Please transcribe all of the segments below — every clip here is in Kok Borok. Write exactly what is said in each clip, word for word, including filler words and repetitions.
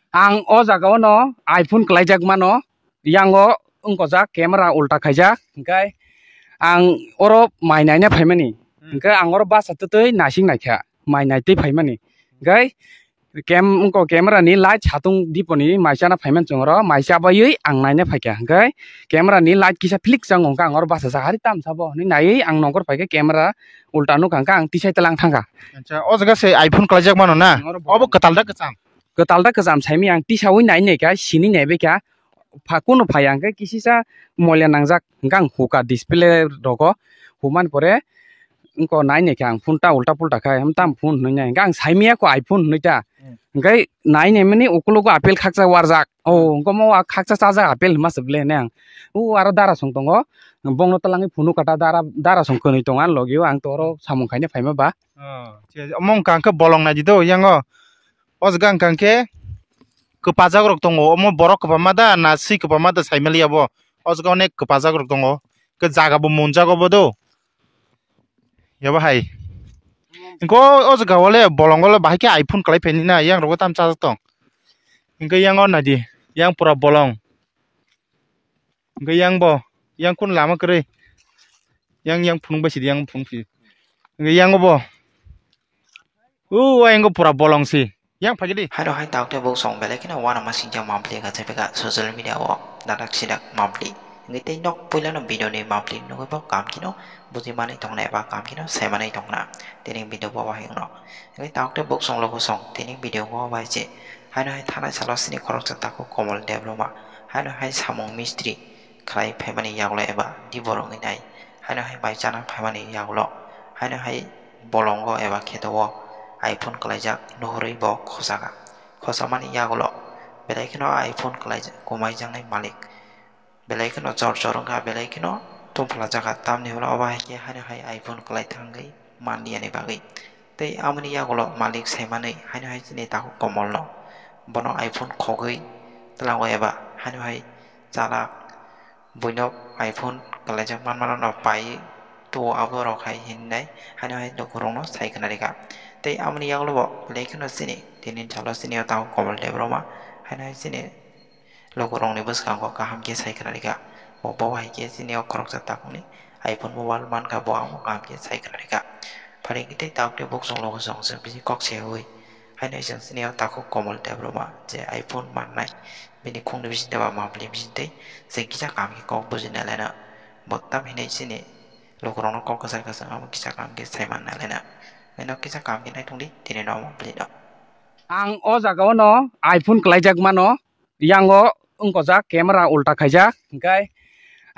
Ang o jaga o no iPhone kwlaijak mano, yango wngkojak camera ulta khaijak, hwnkhe ang oro mai naina phaimani, hwnkhe ang oro basa twtwi naising naikha, mai naitwi phaimani, hwnkhe cam-, wngko camera ni light satung diponi mai chana phaimani chwng oro, mai chabaiwi ang naina phaikha, hwnkhe camera ni light kisa phlik chang wngkha, ang oro basa jak hari tamsa bo hinwi naiwi ang nokor phaikha, camera ulta nukha, hwnkhe ang tisai tlang thangkha. Acha, o jaga se iPhone kwlaijak mano na? Ang oro obo kwtal da kwcham? Kwtal da kwcham saimaya ang tisaui nai naikha, sini naibaikha, pha kunu phai ang khe kisisa moila nangjak, hwnkhe ang hukha display rogo, humani pore wngko nai naikha ang phone ta ulta pulta khai, ham tam phone hwnwi nai, hwnkhe ang saimaya kho iPhone hwnwi ta, hwnkhe nai naimani ukulogo apple khaksa warjak, o wngkhe omo khaksa chajak apple hwnma se ble hwnwi ang, o aro dara song tongo, bongno twlangwi phunukha ta dara, dara song kwnwi tongo ani logio, ang to oro samung khaina phaima ba. Oh, omo wngkha hwnkhe bolong naidi do yango. O jaga wngkha hwnkhe kwpajak rok tongo, omo borok kwbangma da na swi kwbangma da saimaliya bo. O jaga onek kwpajak rok tongo, khe jaga bo munjago bo do. Yabo hai. Hwnkhe o jaga o le bolong o le bahai khe iPhone kwlai phaini na, yang rogo tam chajak tong. Hwnkhe yang o naidi, yang pura bolong. Hwnkhe yang bo, yang kun lama kwrwi. Yang, yang phunuk bai sidi, yang phunuk sidi. Hwnkhe yang bo. O, yang pura bolong si. Yang phagidi. Haino hai takte buk song belai kheno uanama singcha mampli ka chepeka social media o dadak sidak mampli. Hwnkhe tei nok puilano video ni mampli nugui bo kam kino buji manwi tongna eba kam kino sai manwi tongna. Tini video bo bahai wngno. Hwnkhe takte buk song logo song tini video bo bahai se. Haino hai thanai salo sini khoroksa takhuk Komol Debbarma. Haino hai samung mistri khlai phaimani yagulo eba dibor wngwi nai, haino hai bai chana phaimani yagulo, haino hai bolongo eba kheto o iPhone kwlaijak nuhurwi bo khosaka. Khosamani yagulo belai kheno iPhone kwlaijak, kwmaijaknai malik belai kheno chor chor wngkha, belai kheno tongphlajakha, tamni ulo obo hai khe haino hai iPhone kwlai thangwi manliyani bagwi. Tei amoni yagulo malik saimanwi haino hai chini takhuk Komolno bono iPhone khogwi twlango eba haino hai chalak buino iPhone kwlaijak manmano no pai tuo abo rok hai hinwi nai haino hai lukurokno sai khna rikha. Tei amoni yagulo bo belai kheno chini tini salo chini o takhuk Komol Debbarma haino hai chini lukurokni bwskango kaham khe sai khna rikha. Bo bo hai khe chini o khoroksa takhukni iPhone mobile mankha, bo ang kaham khe sai khna rikha. Pharing tei takte buk chwng logo chwng chwng bini kok seui haino chwng chini o takhuk Komol Debbarma je iPhone mannai bini khungni bisingtwi ba mampli bisingtwi chwng kisa kaham khe kok bujina laina. Bo tam hinwi chini lukurokno kok kwchar kwchar amo kisa kaham khe sai manna laina. Haino kisa kaham khe naitongdi tini no mampli no. Ang o jaga o no iPhone kwlaijak mano. Yango wngkojak camera ulta khaijak, hwnkhe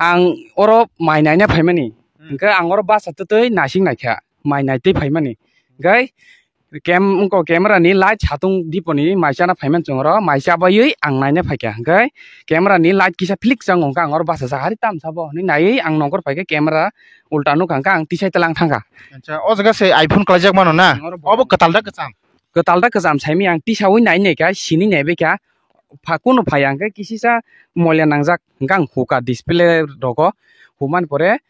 ang oro mai naina phaimani, hwnkhe ang oro basa twtwi naising naikha, mai naitwi phaimani, hwnkhe cam-, wngko camera ni light satung diponi mai chana phaimani chwng oro, mai chabaiwi ang naina phaikha, hwnkhe camera ni light kisa phlik chang wngkha, ang oro basa jak hari tamsa bo hinwi naiwi ang nokor phaikha, camera ulta nukha, hwnkhe ang tisai tlang thangkha. Acha, o jaga se iPhone kwlaijak mano na? Ang oro obo kwtal da kwcham? Kwtal da kwcham saimaya ang tisaui nai naikha, sini naibaikha, pha kunu phai ang khe kisisa moila nangjak, hwnkhe ang hukha display rogo, humani pore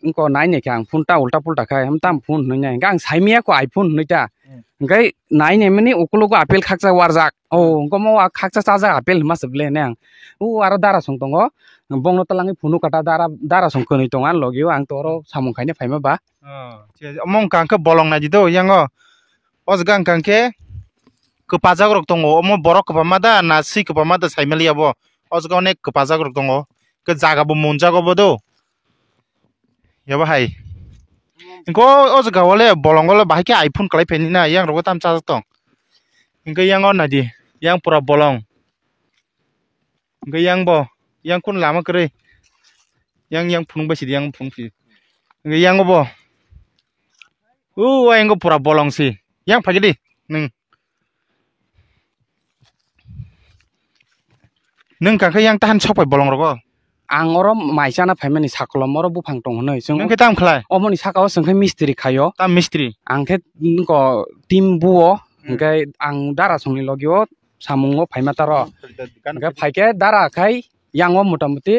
wngko nai naikha ang phone ta ulta pulta khai, ham tam phone hwnwi nai, hwnkhe ang saimaya kho iPhone hwnwi ta, hwnkhe nai naimani ukulogo apple khaksa warjak, o wngkhe omo khaksa chajak apple hwnma se ble hwnwi ang, o aro dara song tongo, bongno twlangwi phunukha ta dara, dara song kwnwi tongo ani logio, ang to oro samung khaina phaima ba. Oh, omo wngkha hwnkhe bolong naidi do yango. O jaga wngkha hwnkhe kwpajak rok tongo, omo borok kwbangma da na swi kwbangma da saimaliya bo. O jaga onek kwpajak rok tongo, khe jaga bo munjago bo do. Yabo hai. Hwnkhe o jaga o le bolongo le bahai khe iPhone kwlai phaini na, yang rogo tam chajak tong. Hwnkhe yang o naidi, yang pura bolong. Hwnkhe yang bo, yang kun lama kwrwi. Yang, yang phunuk bai sidi, yang phunuk sidi. Hwnkhe yang bo. O, yang pura bolong si. Yang phagidi, nwng. Nwng kha khe yang tahan sok pai bolong rogo? Ang oro mai chana phaimani sakolom oro buphang tong hwnwi. Chwng nwng khe tam khlai? Omoni saka o chwng khe mistri khaio. Tam mistri? Ang khe nokho team buo, hmm, hwnkhe ang dara songni logio samungo phaima taro. Hmm. Hwnkhe phaikhe dara khai yango motamuti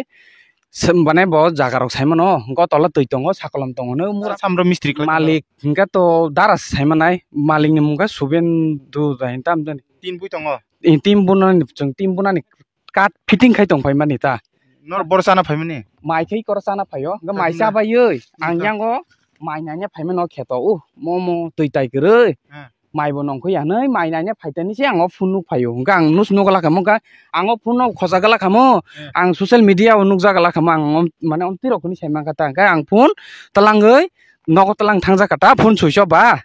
mane bo jaga rok saimano, hwnkhe o tola twi tongo, sakolom tongo hwnwi. Samro mistri khlai malik hwnkhe to dara se saimanai, malikni mung khe Subendu da hinwi tam jani. Tin bui tongo? eh, team bunani, chwng team bunani card fitting khai tong phaimani ta. Nor bor chana phaimani? Mai khai koro chana phaio. Hwnkhe mai chabai oi. Ang yango mai nanya phaimano kheto. Uh, momo twi tai kwrwi. Mai bo nongkho ya hwnwi mai nanya phaitani se ang o phone nuk phaio. Hwnkhe ang nus nuk gala kamo, hwnkhe ang o phone no khosa gala kamo. Ang social media o nukja gala kamo. Ang om-, mane omtwi rok hwnwi sai mankha ta. Hwnkhe ang phone twlangwi nogo twlang thangjak kha ta, phone switch off ba.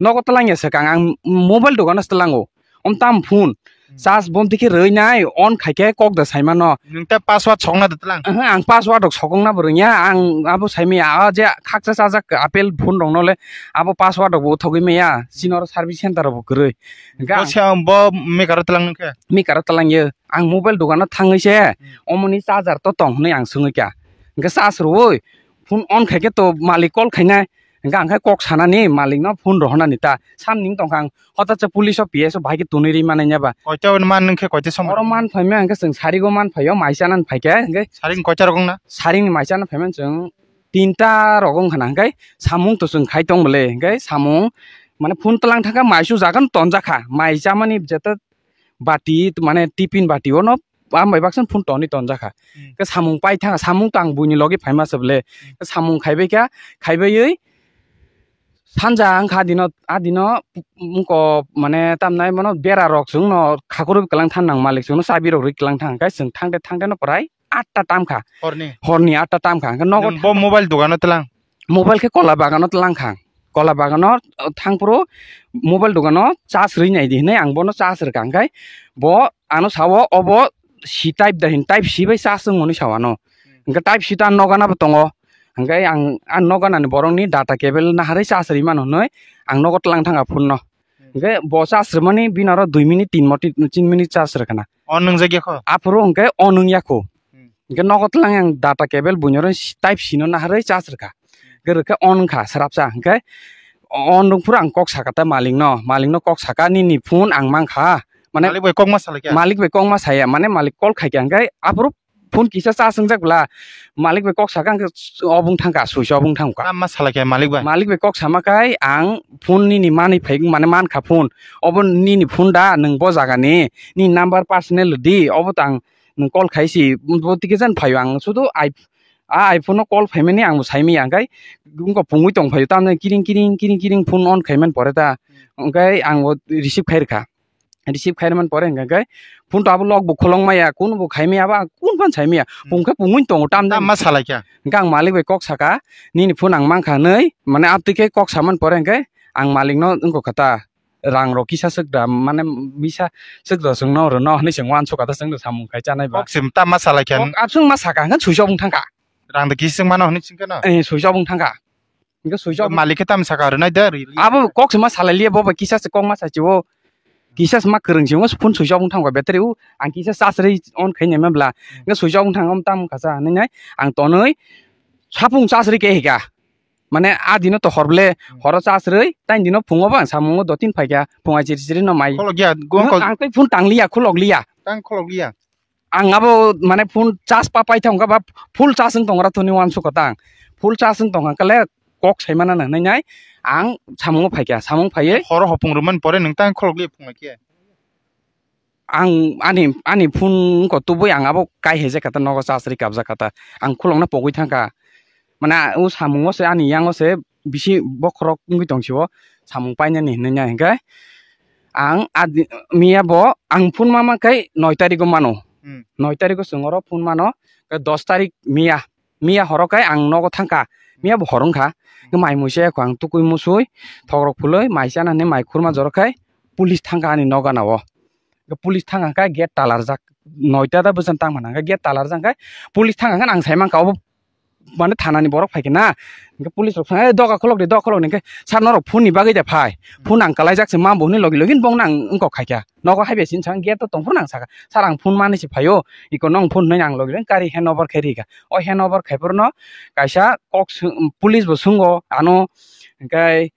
Nogo twlang ya swkang ang mobile dogano twlango. Om tam phone. Charge bonti khe rwi nai, on khai khe kok da sai mano. Nwng ta password sokna da tlang? Aha, ang password rok sokong na bo rwngya, ang abo sai maya, a je khaksa chajak apple phone rok no le, abo password rok bo uthogwi maya, chini oro service center rok bo kwrwi. Hwnkhe bo ang se, bo maker o tlang nung khe? Maker o tlang yo. Ang mobile dogano thangwi se, omoni charger to tong hwnwi ang swngwi kha. Hwnkhe charge rwui, phone on khai khe to malik call khainai. Hwnkhe ang khe kok sanani, malik no phone rohornani ta. Samni wng tongkha ang, hotacha police o P S o bahai khe tonwi ri manai ya ba. Koita man nung khe koita somoi? Oro man phaimya hwnkhe chwng sarigo man phaio, mai chanani phaikhe hwnkhe. Saring koita rok wngna? Saringni mai chana phaimani chwng tinta rok wngkha na, hwnkhe samung to chwng khai tong bole, hwnkhe samung mane phone twlang thangkha, mai su jaga no tonjakha, mai chamani jeta bati, mane tiffin bati ono, ah, mai baksa phone toni tonjakha. Ke samung pai thang, samung tang buini logi phaima se bole. Ke samung khaibai kha, khaibai oi sanja ang kha dino, a dino mungko mane tamnai mano bera rok chwng no khakurwi kwlang thang nang malik chwng no chabi rok rwi kwlang thang, kai chwng thangte thangte no prai atta tam kha. Horni? Horni atta tam kha. Hwnkhe nogo nwng bo mobile dogano twlang? Mobile khe kola bagano twlang kha. Kola bagano, uh, thangphuru mobile dogano charge rwi nai di hinwi ang bono charge rwkha, hwnkhe bo ano sao obo C type da hin, type C bai charge wng hwnwi sao ano. Hwnkhe type C ta nogana bo tongo, hwnkhe ang a noganani borokni data cable naharwi charge rwi mano hwnwi ang nogo twlang thangkha phone no. Hwnkhe bo charge rwmani bini oro dui minute, tin moti-, tin minute charge rwkha na. On nwngjak ya kho? Aphuru hwnkhe on wng ya kho. Hwnkhe nogo twlang yang data cable buino oro type C no naharwi charge rwkha. Hwnkhe rwkhe on wngkha srapsa. Hwnkhe on wngphuru ang kok sakha ta malik no, malik no kok sakha, "Nini phone ang mankha." Mane malik bai kok ma salai kha? Malik bai kok ma saya, mane malik call khai kha. Hwnkhe aphuru phone kisa charge wngjak bwla, malik bai kok sakha, hwnkhe obo wng thangkha, switch off wng thangkha. Tamo ma salai kha malik bai? Malik bai kok sama khai ang phone nini manwi phai, mane mankha phone. Obo nini phone da, nwng bo jagani, nini number personal di, obo tang nwng call khai si, bo tike jan phaio ang sudu ai, a iPhone no call phaimani ang bo saimaya, hwnkhe wngkha pungwi tong phaio, tamni kiring kiring, kiring kiring phone on khaimani pore ta, hwnkhe ang bo receive khai rwkha. Receive khaimani pore hwnkhe phone to abo lock bo khulong maya, kun bo khaimaya, abo ang kun phan saimaya, pung khe pungwi tongo tamni. Tamo ma salai kha? Hwnkhe ang malik bai kok saka, "Nini phone ang mankha," hwnwi, mane abtwi khe kok samani pore hwnkhe ang malik no wngkha kha ta. Rang rok kisa swk da, mane misa swk da, chwng no rwno hwnwi chwng uansuk kha ta, chwng da samung khai chanai ba. Kok se tamo ma salai kha? Kok aswk ma saka, hwnkhe switch off wng thangkha. Rang da kisa swk mano hwnwi swngkhe no? Eh, switch off wng thangkha. Hwnkhe switch off. Malik khe tamo saka, rwnai da, ri, ri. Abo kok se ma salai liya, bo bai kisa se kok ma sachi o. Kisa se ma kwrwng se, phone switch off wng thangkha battery o. Ang kisa charge rwi on khai nai ma bla. Hwnkhe switch off wng thangkha, tamo kha sa hwnwi nai. Ang tonwi sapung charge rwi khe hika. Mane a dino to hor ble, horo charge rwi, taini dino phungo ba ang samungo dotin phaikha, phunga chiri chiri no mai. Kholok ya, gong kol- Ang tei phone tang liya, khulok liya. Tang kholok liya. Ang abo mane phone charge pa pai thangkha ba, full charge wng tongra thoni uansuk kha tang. Full charge wng tongkha kale kok sai mana nang nai nai. Ang samungo phaikha, samung phaiwi. Horo hopung rwmani pore nwng tang kholok liya phunga khe. Ang ani, ani phone ko tubui ang abo kai hai je kata nogo charge rwi kabjak kata. Ang khulokno pogwi thangkha. Mane o samungo se ani yango se bisi bokhorok wngwi tong sio samung painani hinwi nai hwnkhe. Ang adi, miya bo ang phone ma mankhe noi tarikgo mano. Hmm. Noi tarikgo chwng oro phone mano. Khe dos tarik miya. Miya horo khe ang nogo thangkha, miya bo hor wngkha, khe mai mui se ang tukui musui, thok rok phului, mai chana hinwi mai khurma jorok khai, police thangkha ani nogana o. Khe police thangkha khe gate talarjak, noita da bwsano tang mano, khe gate talarjak khe police thangkha khe ang sai mankha obo mane thana ni borok phaikhe na, khe police rok thang, "Eh, doga khulok de, doga khulok de," khe, "Sir, norok phone ni bagwi da phai, phone ang kalaijak se mambo," hinwi logi logi bongno ang wngkok khaikha. Nogo hai bai sini sang gate o tongphuru nang saka, "Sir, ang phone mani se phaio, iko nong phone hinwi ang logi logi kari hand over khai rikha." O hand over khai phuru no kaisa kok sw-, police bo swngwo ano, hwnkhe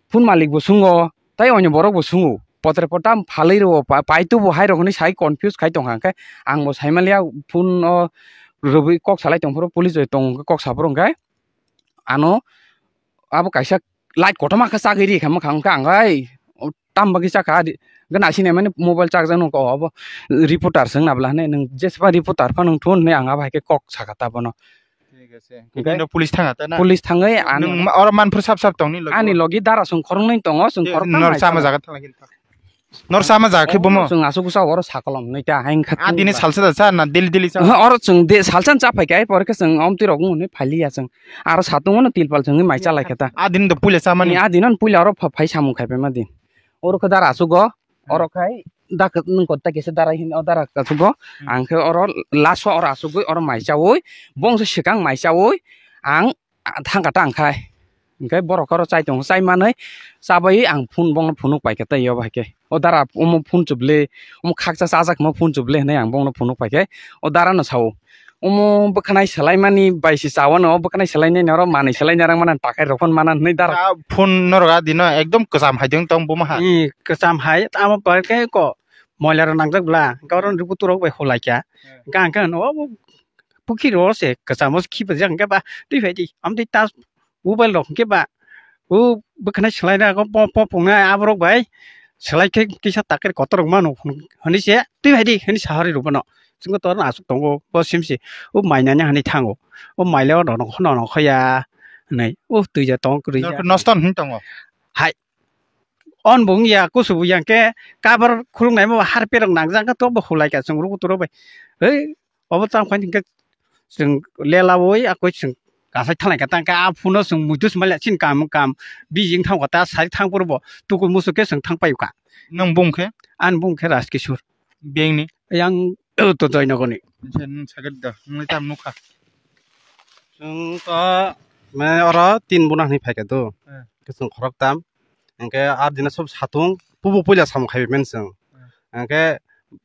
phone malik bo swngwo, tei onyo borok bo swngwo. Potre potam phalwi rwo, pa-, paitu bo hai rok hinwi sai confuse khai tongkha, hwnkhe ang bo sai manliya phone o rwbwi kok salai tongphuru police bai tong kok saphuru hwnkhe ano abo kaisa light kotorma khe chagwi ri kha mwkhang, hwnkhe ang hai O, tam bagwi chakha adi. Gana sini mani mobile charge no ko obo reporter sung nabla ne nung jesba reporter pha nung thun ne ang aba ke kok saka ta bono. Thik ase. Oke. Kino police thanga ta na? Police thangai an Nung ma-, oro manphru sap sap tongni logi. Ani logi dara sung khorong nai tongo, sung khorok nor sama jaga thang lagi. Nor sama jaga khe bomo. Sung asuk sa oro sakolom nai ta hain khat. A dini salsa da sa na daily daily sa? Oro sung de salsa cha phai kai por ke sung om ti rok ngun phai liya sung. Aro satung no tilpal sung mai chalai khe ta. A din do puila samani. A din on puila oro pha-, phai samung khai pe ma din. Oro khe dara asugo. Oro khai dak nung kotta kisa dara hin o dara asugo. Ang khe oro last o oro asugui oro mai chaui. Bongso sikang mai chaui. Ang thangka ta ang khai. Hingke borok oro chai tongo, chai manui chabai ang phone bongno phunuk paikha tei yobo hai khe. O dara omo phone chuble, omo khaksa chajakma phone chuble hinui ang bongno phunuk paikhe. O dara no sao. Omo bwkhanai swlaimani bai se chawano, bwkhanai swlainai noro manui swlaina rang mana takhai rok phone mana hinui dara. A phone norok a dino ekdom kwcham hai dong tong buma ha. Ee, kwcham hai, amo pai khe ko moila rok nangjak bla, hingke oro ni butur rok bai hulai kha. Hingke ang khe ano, o, pukhi ro se kwchamo khipa jak hingke ba twi phai di, amo twi ta mobile rok hingke ba o bwkhanai swlai na po po pungnai aborok bai swlai khe kisa takir kotor rok mano hwnwi se twi phai di hwnwi sahari rw bono. Chwngno tor aswk tongo bo sim se o mai nani hani thango o mai le o nono nono khoya hwnwi o twi ja tong kwrwi ja. Nosto hwn tongo. Hai on bo wngya kusu bo yang khe kabar khuluk nai mo harpe rok nang jak khe to bo hulai ka chwng rw turo bai. Hei. Obo tang phai hingke chwng lelaui akoi chwng kasai thalai ka tang khe a phone o chwng muitu smalia chini kam kam bijing thang kha ta sari thang phuru bo tukui musu khe chwng thang paio kha. Nwng bung khe? Ani bung khe Rajkishore. Beng ni? Yang to Joynagar ni. Nwng sakhe da nwng tam nukha. Chwng to me oro tin buna hinui phai kha do. Khe chwng khorok tam. Hingke ar dina sob satung pubu puila samung khai men chwng. Hingke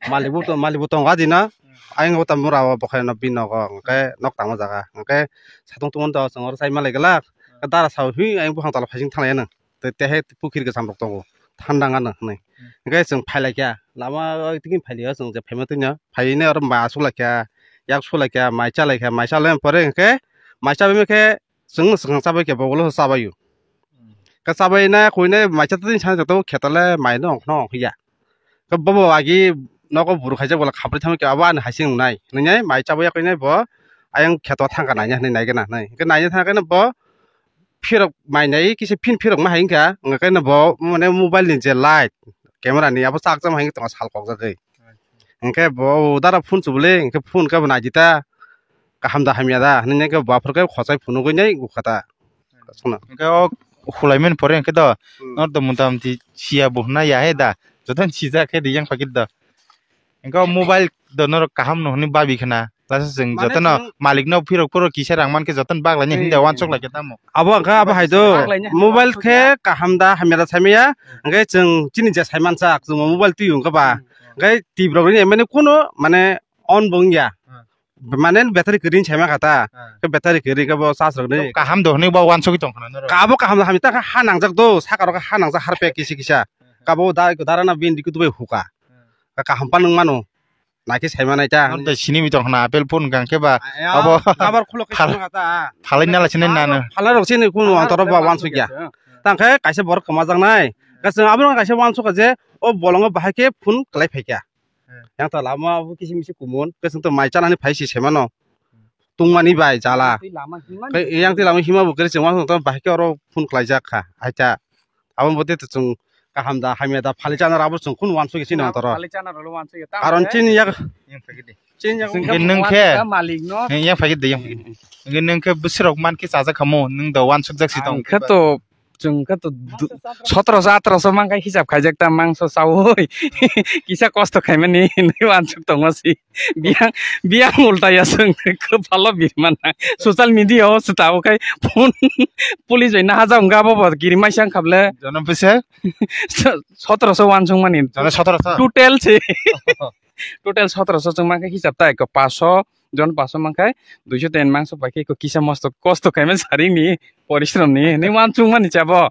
malik bo to, malik bo tongo a dina. Ayang bo tam mura o bokhai no binogo hingke nok tangma jaga. Hingke satung tungmani to chwng oro chai malai glak. Dara sao hi ayang buphang tola phaising thanglai anw. Tei tehe pukhir kwcham rok tongo. Thanda wngano hinui. Hingke chwng phailai kha. Lama o tini phailai o chwng je phaima twi no. Phainai oro ma sulai kha. Yak sulai kha, mai chalai kha, mai chalai pore hingke mai chabai khe chwng swkang chabai khe bo ulo chabai o. Khe chabai na koi na mai cha twi sa joto kheto le mai no ongkhno ongkhiya. Khe bobo agi nogo buru khaijak bola khaprwi thangwi khe abo ani hai se wngnai. Nwngnai mai chabai ya koi na bo ayang kheto thangkha naina hinui nai gana hinui. Khe naina thangkhe no bo phirok mai nai kisa phin phirok ma hai wngkha. Wngkha khe no bo mane mobile ni je light camera ni abo chakjak ma hai wngkha tongo sal kokjagwi. Hingke bo dara phone chubule hingke phone kebo naidi ta kaham da hamya da hinui kebo aphuru khe khosai phunugui nai gukha ta. Hingke o khulai mani pore hingke do nor do mota moti siya bo hwnna ya he da joto ni sijak khe riyang phagir do. Hingke o mobile do norok kaham no hinui babi khna lasa chwng joto no malik no phirok phirok kisa rang mankhe joto no baglai ni hinui da wansuk lai khe tamo. Abo hingke abo hai do mobile khe kaham da hamya da saimaya hingke chwng chini je saimansa chwng mobile twi hingke ba. Hingke twi borok ni mane kuno mane on bo wngya. Mane battery kwrwi saima kha ta. Khe battery kwrwi khe bo charge rok ni. Kaham do hwnwi bo wansugwi tong khna norok. Abo kaham do hamya ta khe ha nangjak do saka rok ha nangjak harpe kisa kisa. Kabo da dara na bini kutu bai huka. Kaham pa nung mano. Naikhe saima nai ta. Norok da sini mi tong khna apple phone gang khe ba. Abo cover khulo khe saima kha ta. Phalai nala sini nano. Phalai rok sini kuno antoro ba wansugya. Tang khe kaisa borok kwmajak nai. Kaisa abo kaisa wansuk je o bolongo bahai khe phone kwlai phaikya. Yang ta lama abo kisi misi kumun, khe chwng to mai chanani phai si semano. Tungmani bai jala. Yang twi lama hima bo khe chwng wansuk to bahai khe oro phone khlaijak kha. Aita abo bo te chwng kaham da hamya da phali chana abo chwng khun wansuk sini antoro. Phali chana rolo wansuk ya. Karon chini yak chini yak nwng khe malik no. Yang phai de yang phai de. Nwng khe bwswrok man khe chajak khamo nwng da wansuk jak si tong. Khe to Chwng khe to du-, sotoroso, atroso mankha hisab khaijak ta mangso chaui. Kisa kosto khaimani hinwi uansuk tongo si. Biyang, biyang ulta ya chwng kwphalo birmana. Social media o swtao khai phone police bai nahajak wngkha abo bo kirimaisa wngkha ble. Jono bwswk? Sotoroso uansukmani. Jono sotoroso? Total se. Total sotoroso chwng mankha hisab ta eko paso. Jon paso mankhai, duiso ten mangso paikhe eko kisa mosto kosto khaimani saringni, porishramni, hinwi uansukmani chabo.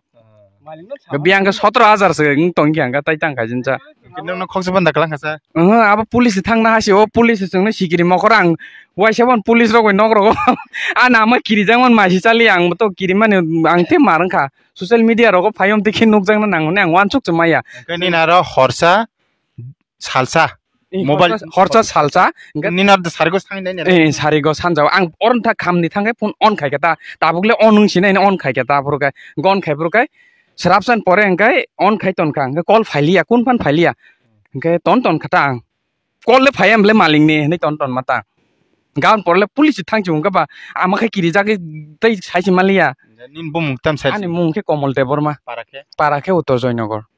Biyang khe sotro hajar se wng tong khe ang khe tai tang kha jinsa. Nokno khoksa banda kalang kha sa. Oho, abo police thang na hasi, o police chwng no sikiri mokor ang waisa bon police rok bai nok rogo. Ana ama kiri jang man masi chali ang to kiri mani ang te mar wng kha. Social media rogo phayom te khe nuk jang na nang hwnwi ang wansuk se maya. Khe nini aro horsa salsa. Eh, mobile horsa, horsa salsa. Nini aro sarigo sang dai ne. Eh, sarigo sanjao. Ang oron tha khamni thang khe phone on khai khe ta. Tabuk le on wng sinai on khai khe ta phuru khe. Gon khai phuru khe. Srapsan pore hingke on khai ton kha, hingke call phailiya, kun phan phailiya. Hingke ton ton kha ta ang. Call le phaiya hwnle maling ni hinui ton ton ma ta. Gaon pore le police thang chungo ba ama khe kiri jagwi tei sai se maliya. Nini bumung tam sai. Ani mung khe Komol Debbarma. Para khe? Para khe Uttor Joynagar.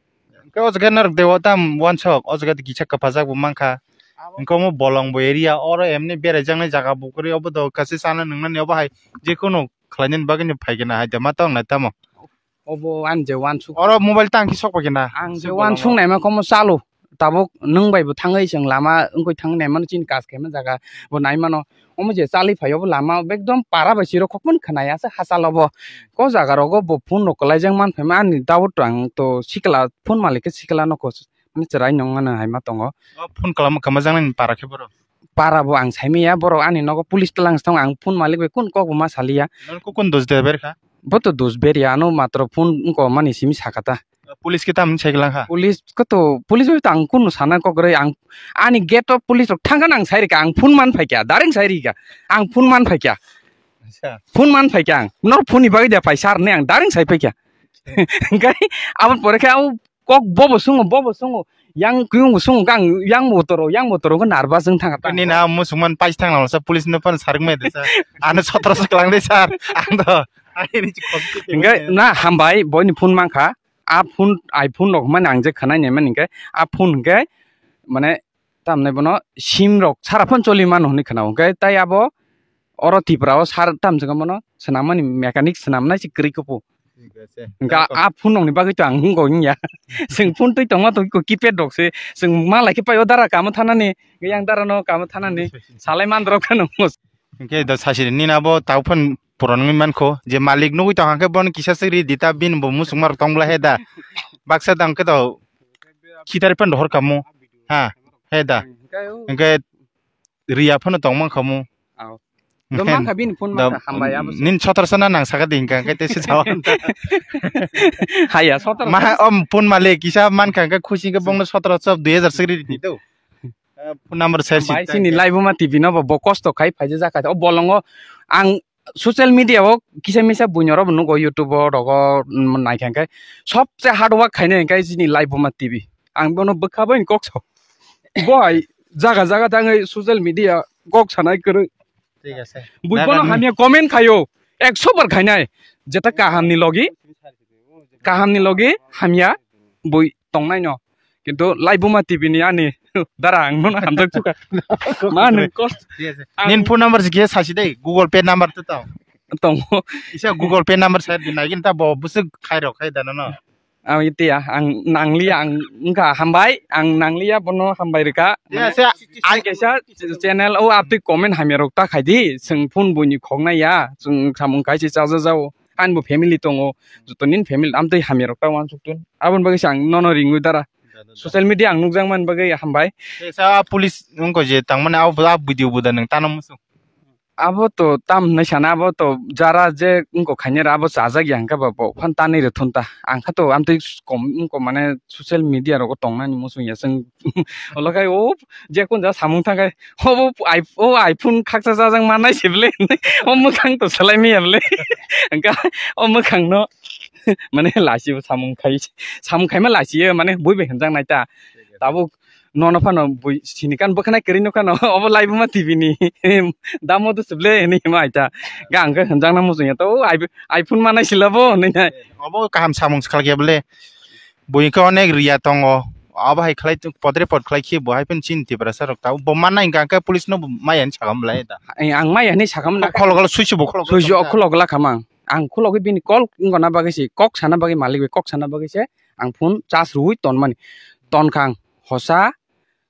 Hingke o jaga norok dewa tam wansok, o jaga kisa kwpajak bo mankha. Hingke omo bolong bo area, oro emni berai jaknai jaga bo kwrwi, obo do kaisa chana nungnani obo hai jekunu khlainani bagwi no phaikhe na hai da ma tong nai tamo. Obo ani je wansuk. Oro mobile tang khe sok pai khe na. Ang je wansuk naima komo chalo. Tabuk nwng bai bo thangwi chwng lama wngwi thangwi naimano chini kas khaima jaga bo naimano. Omo je chali phai obo lama ekdom para bai chiro khokmani khwnaya se hachal obo. Ko jaga rogo bo phone rok kwlaijak man phaima ani doubt ang to sikla phone malik khe sikla no ko mani chwrai nong mano hai ma tongo. O phone kwlama kwmajaknai para khe borok. Para bo ang saimaya borok ani nogo police tlang thang ang phone malik bai kun kok bo ma saliya. Nang ko kun dos de ber kha? Bo to dos ber ya ano matro phone ko mani simi sakata. Police khe tamni sai lang kha? Police ko to police bai to ang kun sana kok rei ang ani gate of police rok thang kha nang sai rika ang phone man phai kya daring sai rika ang phone man phai kya. Acha. Phone man phai kya ang nor phone ni bagwi da phai sar ne ang daring sai phai kya. Hingkai abon pore khe ang kok bobo sungo bobo sungo yang kuyung bo sungo kang yang bo toro yang bo toro ko nervous wng thang kha. Nini na musungman pais thang nang sa police no pan sarik mai de sa ano sotro se klang de sir ang do. Hingke na hambai boini phone mankha a phone iPhone rok mani ang je khwnai nai mani hingke a phone hingke mane tamni bono sim rok sara phone choli mano hinui khwnao hingke tai abo oro Tripura o sar tamjwk bono swnam mani mechanic swnam nai se kwrwi kupu. Hingke a phone rok ni bagwi to ang wngko wngya. Chwng phone twi tongma to keypad rok se chwng ma lai khe pai o dara kamo thanani yang dara no kamo thanani salai man rok phano. Hingke da sasi nini abo tau phano puron wngwi mankho je malik nugwi tong hangke bono kisa se ri di ta bini bo musuk mar tong bla he da baksa dang khe to khitari phano hor kamo ha he da hingke riya phano tong mankha mu. Aw. Do mankha bini phone mankha hambai abo. Nin sotro sana nang saka ding ka kete se jawan. Haya sotro. Ma om phone male kisa mankha ka khusi ke bongno sotro so dui hajar se ri di do. Phone number share si. Bai sini live ma T V no bo kosto khai phaije jaka o bolongo ang social media o kisa misa buino ro nugo YouTube o rogo naikha khe sobse hard work khaina khe sini live ma T V ang bono bwkha bai kok so. Bo hai jaga jaga tangwi social media kok sanai kwrwi. Thik ase. Bui bono hamya comment khayo. Ekso bar khainai. Jeta kaham ni logi. Kaham ni logi hamya bui tongnai no. Kintu Laibuma T V ni ani dara ang no hamjak chuka. Ma nung kos. Thik ase. Nin phone number se khe sasi dei. Google Pay number to tong. Tongo. Isa Google Pay number sa di nai ta bo busuk khai rok khai da no. Ang itiya, ang nangliya, ang wngkha hambai, ang nangliya bono hambai rwkha. Ya, se, ai kaisa channel o atwi comment hamya rok ta khai di, chwng phone buini khoknai ya, chwng samung kaisa chaja jao, ani bo family tongo, joto nini family amtwi hamya rok ta uansuk tun. Aboni bagwi se ang nono ringwi dara. Social media ang nukjak mani bagwi hambai. Sa police wngkha je tangmani abo, abo video bo da nwng tano muchung. Abo to tam hinwi sana, abo to jara je wngkha khainai rw abo chajak ya hwnkhe ba bo phan tanwi rw thun ta. Ang kha to amtwi kom wngkha mane social media rogo tongnani muchung ya chwng. Olo khai o je kun ja samung thang khai obo i-, o iPhone khaksa chajak mannai se bwle hinwi o mwkhang to swlai manya bwle. Hwnkhe o mwkhang no mane lachio samung khai, samung khaima lachio mane bui bai hwnjak nai ta. Tabuk nono phano bui sini kan bwkhwnai kwrwi nukha no obo Laibuma T V ni damo to se bwle hinwi hima aita. Ga ang khe hwnjakna muchung ya to o iPhone manai sila bo hinwi nai. Obo kaham samung se khalkhe bwle. Bui khe onek riya tongo. Abo hai khlai podre pod khlai khe bo hai phano chini Tiprasa rok ta. Bo mannai hwnkha khe police no bo maya hinwi sakha bwle da. Ang maya hinwi sakha na. Khulok khulok suisu bo khulok. Suisu khulok la khamang. Ang khulogwi bini call wngna bagwi se kok sana bagwi malik bai kok sana bagwi se ang phone charge rwui tonmani. Tonkha ang hosa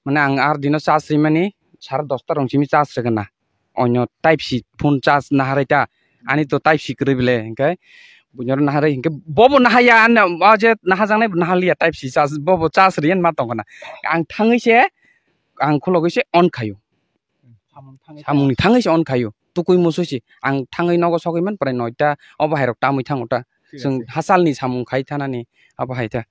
mane ang ar dino charge rimani sare dosta rong simi charge rwgwna. Onyo type C phone charge naharwi ta ani to type C kwrwi bwle hwnkhe Buino naharwi hinkhe bobo nahaya, ano o je nahajaknai bo nahaliya type si chas, bobo chas riyan ma tongkha na. Ang thangwi se, ang khulogwi se on khaio. Samung thangwi se on khaio. Tukui musui si. Ang thangwi nogo sogwi man prai noita. Obo hairok tamwi thango ta. Chwng hachalni samung khai thanani. Abo hai ta.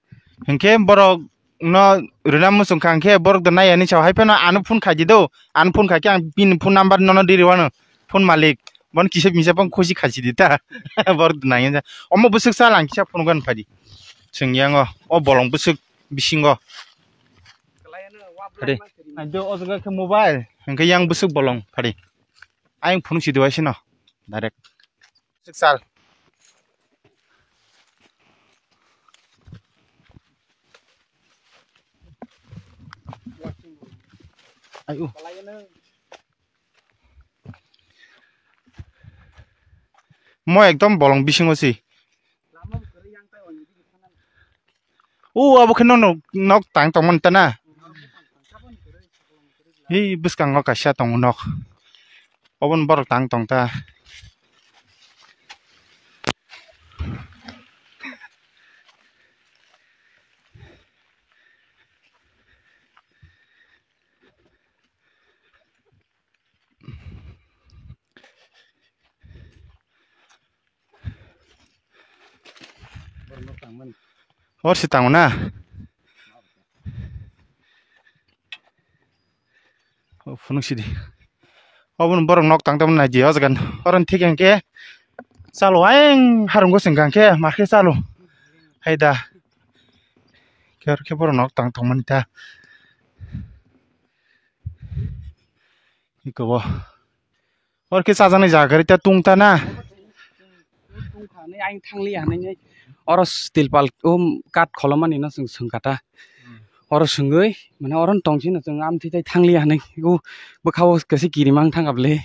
Hinkhe borok no rwna muchung kha, hinkhe borok do nai ani sao hai phano ano phone khai di do. Ano phone khai khe ang bini phone number nono di rwano. Phone malik. Bon kisa misa bang khusi khachi di ta. Borok do nai. Omo bwswk sal ang kisa phone gan phadi. Chwng yango. O bolong bwswk bisingo. Phadi. Nai do o jaga khe mobile. Hinkhe yang bwswk bolong phadi. Ayang phunuk si diwai sino. Direct. Sal. Ayo. Mo ekdom bolong bisingo si. O abo khe no nok tang tongmani ta na. Hei bwskango kaisa tongo nok. Oboni borok tang tong ta. Hor si tango na. O phunuk sidi. Oboni borok nok tang tongmani nai di o jaga. Oro thik hwnkhe chalo ayang harungo sengkha hwnkhe ma khe chalo. Hai da. Khe borok nok tang tongmani ta. Iko bo. Oro khe chajaknai jaga gari ta tung ta na. Tung kha nai, ang thang liya nai nai. Oro steel pal, um, kat kholomani no chwng swng kha ta. Oro swngwi, mane oro tong sino chwng amtwi tai thang liya nai. U bwkha o kaisa kiri mang thang kha bwle.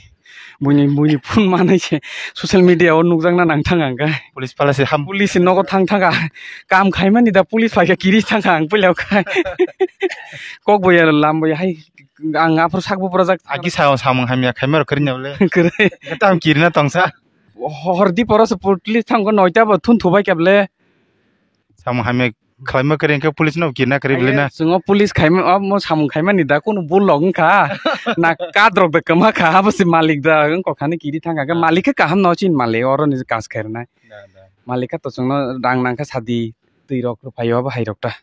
Buini, buini phone manai se social media o nukjak na nang thang ang kha. Police pala se ham. Police nogo thang thang kha. Kam khai mani da police phai kha kiri thang kha ang puila kha. Kok bo ya lam bo ya hai. Ang aphuru sak buprajak. Agi sao samung hamya khaima rok kwrwini bole. Kwrwi. Tam kirina tongsa. Hor di poro se putli thango noita bo thun thubai kable. Samung hamya khlaima kwrwi hwnkhe police no kirna kwrwi bole na. Chwngo police khaima, omo samung khaimani da kunu bulok wngkha. Na kadrok da kwma kha, abo se malik da wngkha khani kiri thangkha. Malik khe kaham no chin malik oro ni kas khairnai. Malik kha to chwngno rang nangkha sadi twi rok rwphaio abo hai rok ta.